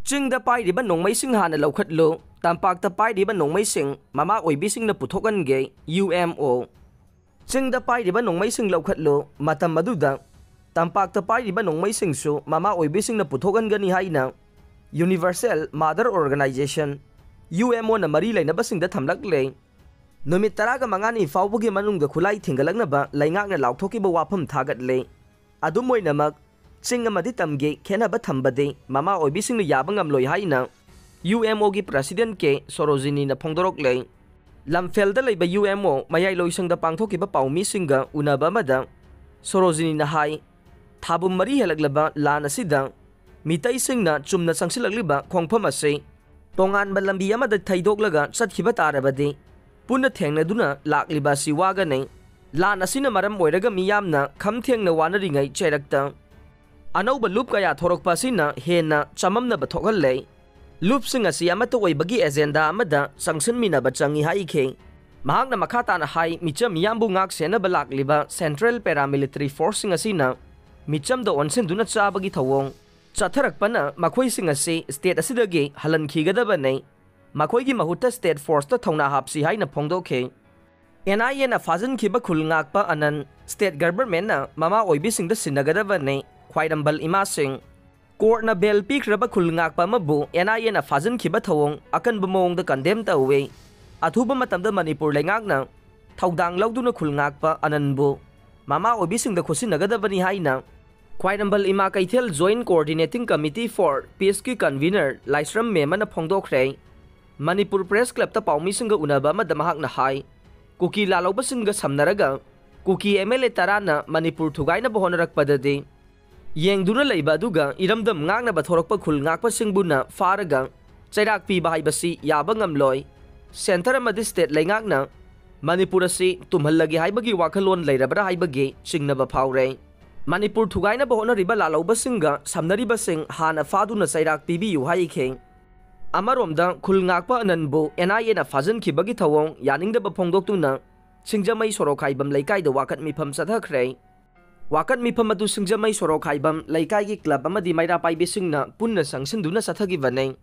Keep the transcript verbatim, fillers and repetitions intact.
ꯆꯤꯡꯗ ꯄꯥꯏꯔꯤꯕ ꯅꯣꯡꯃꯩꯁꯤꯡ ꯍꯥꯟꯅ ꯂꯧꯈꯠꯂꯨ꯫ ꯇꯝꯄꯥꯛꯇ ꯄꯥꯏꯔꯤꯕ ꯅꯣꯡꯃꯩꯁꯤꯡ ꯃꯃꯥ ꯑꯣꯏꯕꯤꯁꯤꯡꯅ ꯄꯨꯊꯣꯛꯍꯟꯒꯦ꯫ U M O. ꯆꯤꯡꯗ ꯄꯥꯏꯔꯤꯕ ꯅꯣꯡꯃꯩꯁꯤꯡ ꯂꯧꯈꯠꯂꯨ꯫ ꯃꯇꯝ ꯑꯗꯨꯗ ꯇꯝꯄꯥꯛꯇ ꯄꯥꯏꯔꯤꯕ ꯅꯣꯡꯃꯩꯁꯤꯡꯁꯨ ꯃꯃꯥ ꯑꯣꯏꯕꯤꯁꯤꯡꯅ ꯄꯨꯊꯣꯛꯍꯟꯒꯅꯤ ꯍꯥꯏꯅ Universal Mother Organization, U M ꯑꯣꯅ ꯃꯔꯤ ꯂꯩꯅꯕꯁꯤꯡꯗ ꯊꯝꯂꯛꯂꯦ꯫ ꯅꯨꯃꯤꯠ ꯇꯔꯥꯒ ꯃꯉꯥꯅꯤ ꯐꯥꯎꯕꯒꯤ ꯃꯅꯨꯡꯗ ꯈꯨꯠꯂꯥꯏ ꯊꯤꯡꯒꯠꯂꯛꯅꯕ ꯂꯩꯉꯥꯛꯅ ꯂꯥꯎꯊꯣꯛꯈꯤꯕ ꯋꯥꯐꯝ ꯊꯥꯒꯠꯂꯦ꯫ ꯑꯗꯨꯝ ꯑꯣꯏꯅꯃꯛ, ꯆꯤꯡ ꯑꯃꯗꯤ ꯇꯝꯒꯤ ꯈꯦꯠꯅꯕ ꯊꯝꯕꯗꯤ ꯃꯃꯥ ꯑꯣꯏꯕꯤꯁꯤꯡꯅ ꯌꯥꯕ ꯉꯝꯂꯣꯏ ꯍꯥꯏꯅ ꯌꯨ ꯑꯦꯝ ꯑꯣꯒꯤ President ꯀꯦ ꯁꯣꯔꯣꯖꯤꯅꯤꯅ ꯐꯣꯡꯗꯣꯔꯛꯂꯦ꯫ ꯂꯝꯐꯦꯜꯗ ꯂꯩꯕ ꯌꯨ ꯑꯦꯝ ꯑꯣ ꯃꯌꯥꯏꯂꯣꯏꯁꯪꯗ ꯄꯥꯡꯊꯣꯛꯈꯤꯕ ꯄꯥꯎꯃꯤꯁꯤꯡꯒ ꯎꯅꯕ ꯑꯃꯗ ꯁꯣꯔꯣꯖꯤꯅꯤꯅ ꯍꯥꯏ, ꯊꯥꯕꯨꯝ ꯃꯔꯤ ꯍꯦꯜꯂꯛꯂꯕ ꯂꯥꯟ ꯑꯁꯤꯗ ꯃꯤꯇꯩꯁꯤꯡꯅ ꯆꯨꯝꯅ ꯆꯪꯁꯤꯜꯂꯛꯂꯤꯕ ꯈꯣꯡꯐꯝ ꯑꯁꯤ ꯇꯣꯉꯥꯟꯕ ꯂꯝꯕꯤ ꯑꯃꯗ ꯊꯩꯗꯣꯛꯂꯒ ꯆꯠꯈꯤꯕ ꯇꯥꯔꯕꯗꯤ ꯄꯨꯟꯅ ꯊꯦꯡꯅꯗꯨꯅ ꯂꯥꯛꯂꯤꯕ ꯑꯁꯤ ꯋꯥꯒꯅꯤ꯫ ꯂꯥꯟ ꯑꯁꯤꯅ ꯃꯔꯝ ꯑꯣꯏꯔꯒ ꯃꯤꯌꯥꯝꯅ ꯈꯝ ꯊꯦꯡꯅ ꯋꯥꯅꯔꯤꯉꯩ ꯆꯩꯔꯛꯇ ꯑꯅꯧꯕ ꯂꯨꯞ ꯀꯌꯥ ꯊꯣꯔꯛꯄ ꯑꯁꯤꯅ ꯍꯦꯟꯅ ꯆꯃꯝꯅꯕ ꯊꯣꯛꯍꯜꯂꯦ꯫ ꯂꯨꯞꯁꯤꯡ ꯑꯁꯤ ꯑꯃꯠꯇ ꯑꯣꯏꯕꯒꯤ agenda ꯑꯃꯗ ꯆꯪꯁꯤꯟꯃꯤꯟꯅꯕ ꯆꯪꯏ ꯍꯥꯏꯈꯤ꯫ ꯃꯍꯥꯛꯅ ꯃꯈꯥ ꯇꯥꯅ ꯍꯥꯏ, ꯃꯤꯆꯝ ꯃꯤꯌꯥꯝꯕꯨ ꯉꯥꯛ ꯁꯦꯟꯅꯕ ꯂꯥꯛꯂꯤꯕ Central Paramilitary Forceꯁꯤꯡ ꯑꯁꯤꯅ ꯃꯤꯆꯝꯗ ꯑꯣꯟꯁꯤꯟꯗꯨꯅ ꯆꯥꯕꯒꯤ ꯊꯧꯑꯣꯡ ꯆꯠꯊꯔꯛꯄꯅ ꯃꯈꯣꯏꯁꯤꯡ ꯑꯁꯤ state ꯑꯁꯤꯗꯒꯤ ꯍꯜꯍꯟꯈꯤꯒꯗꯕꯅꯤ꯫ ꯃꯈꯣꯏꯒꯤ ꯃꯍꯨꯠꯇ state forceꯇ ꯊꯧꯅꯥ ꯍꯥꯞꯁꯤ ꯍꯥꯏꯅ ꯐꯣꯡꯗꯣꯛꯈꯤ꯫ ꯑꯦꯟ ꯑꯥꯏ ꯑꯦꯅ ꯐꯥꯖꯤꯟꯈꯤꯕ ꯈꯨꯜ ꯉꯥꯛꯄ ꯑꯅꯟ state governmentꯅ ꯃꯃꯥ ꯑꯣꯏꯕꯤꯁꯤꯡꯗ ꯁꯤꯟꯅꯒꯗꯕꯅꯤ꯫ ꯈ꯭ꯋꯥꯏꯔꯝꯕꯜ ꯏꯃꯥꯁꯤꯡ꯫ Courtꯅ bail ꯄꯤꯈ꯭ꯔꯕ ꯈꯨꯜ ꯉꯥꯛꯄ ꯑꯃꯕꯨ ꯑꯦꯟ ꯑꯥꯏ ꯑꯦꯅ ꯐꯥꯖꯤꯟꯈꯤꯕ ꯊꯧꯑꯣꯡ ꯑꯀꯟꯕ ꯃꯑꯣꯡꯗ condemn ꯇꯧꯏ꯫ ꯑꯊꯨꯕ ꯃꯇꯝꯗ ꯃꯅꯤꯄꯨꯔ ꯂꯩꯉꯥꯛꯅ ꯊꯧꯗꯥꯡ ꯂꯧꯗꯨꯅ ꯈꯨꯜ ꯉꯥꯛꯄ ꯑꯅꯟꯕꯨ ꯃꯃꯥ ꯑꯣꯏꯕꯤꯁꯤꯡꯗ ꯈꯨꯠꯁꯤꯟꯅꯒꯗꯕꯅꯤ ꯍꯥꯏꯅ ꯈ꯭ꯋꯥꯏꯔꯝꯕꯜ ꯏꯃꯥ ꯀꯩꯊꯦꯜ Joint Coordinating Committee for Peaceꯀꯤ convener Laishram ꯃꯦꯃꯅ ꯐꯣꯡꯗꯣꯛꯈ꯭ꯔꯦ꯫ Manipur Press Clubꯇ ꯄꯥꯎꯃꯤꯁꯤꯡꯒ ꯎꯅꯕ ꯑꯃꯗ ꯃꯍꯥꯛꯅ ꯍꯥꯏ, ꯀꯨꯀꯤ ꯂꯥꯜꯍꯧꯕꯁꯤꯡꯒ ꯁꯝꯅꯔꯒ ꯀꯨꯀꯤ ꯑꯦꯝ ꯑꯦꯜ ꯑꯦ ꯇꯔꯥꯅ ꯃꯅꯤꯄꯨꯔ ꯊꯨꯒꯥꯏꯅꯕ ꯍꯣꯠꯅꯔꯛꯄꯗꯗꯤ ꯌꯦꯡꯗꯨꯅ ꯂꯩꯕ ꯑꯗꯨꯒ ꯏꯔꯝꯗꯝ ꯉꯥꯛꯅꯕ ꯊꯣꯔꯛꯄ ꯈꯨꯜ ꯉꯥꯛꯄꯁꯤꯡꯕꯨꯅ ꯐꯥꯔꯒ ꯆꯩꯔꯥꯛ ꯄꯤꯕ ꯍꯥꯏꯕꯁꯤ ꯌꯥꯕ ꯉꯝꯂꯣꯏ꯫ Centre ꯑꯃꯗꯤ state ꯂꯩꯉꯥꯛꯅ ꯃꯅꯤꯄꯨꯔ ꯑꯁꯤ ꯇꯨꯝꯍꯜꯂꯒꯦ ꯍꯥꯏꯕꯒꯤ ꯋꯥꯈꯜꯂꯣꯟ ꯂꯩꯔꯕ꯭ꯔꯥ ꯍꯥꯏꯕꯒꯤ ꯆꯤꯡꯅꯕ ꯐꯥꯎꯔꯦ꯫ ꯃꯅꯤꯄꯨꯔ ꯊꯨꯒꯥꯏꯅꯕ ꯍꯣꯠꯅꯔꯤꯕ ꯂꯥꯜꯍꯧꯕꯁꯤꯡꯒ ꯁꯝꯅꯔꯤꯕꯁꯤꯡ ꯍꯥꯟꯅ ꯐꯥꯗꯨꯅ ꯆꯩꯔꯥꯛ ꯄꯤꯕꯤꯌꯨ ꯍꯥꯏꯈꯤ꯫ ꯑꯃꯔꯣꯝꯗ ꯈꯨꯜ ꯉꯥꯛꯄ ꯑꯅꯟꯕꯨ ꯑꯦꯟ ꯑꯥꯏ ꯑꯦꯅ ꯐꯥꯖꯤꯟꯈꯤꯕꯒꯤ ꯊꯧꯑꯣꯡ ꯌꯥꯅꯤꯡꯗꯕ ꯐꯣꯡꯗꯣꯛꯇꯨꯅ ꯁꯤꯡꯖꯃꯩ ꯁꯣꯔꯣꯛ ꯈꯥꯏꯕꯝ ꯂꯩꯀꯥꯏꯗ ꯋꯥꯀꯠ ꯃꯤꯐꯝ ꯆꯠꯊꯈ꯭ꯔꯦ꯫ ꯋꯥꯀꯠ ꯃꯤꯐꯝ ꯑꯗꯨ ꯁꯤꯡꯖꯃꯩ ꯁꯣꯔꯣꯛ ꯈꯥꯏꯕꯝ ꯂꯩꯀꯥꯏꯒꯤ ꯀ꯭ꯂꯕ ꯑꯃꯗꯤ ꯃꯩꯔꯥ ꯄꯥꯏꯕꯤꯁꯤꯡꯅ ꯄꯨꯟꯅ ꯆꯪꯁꯤꯟꯗꯨꯅ ꯆꯠꯊꯈꯤꯕꯅꯤ꯫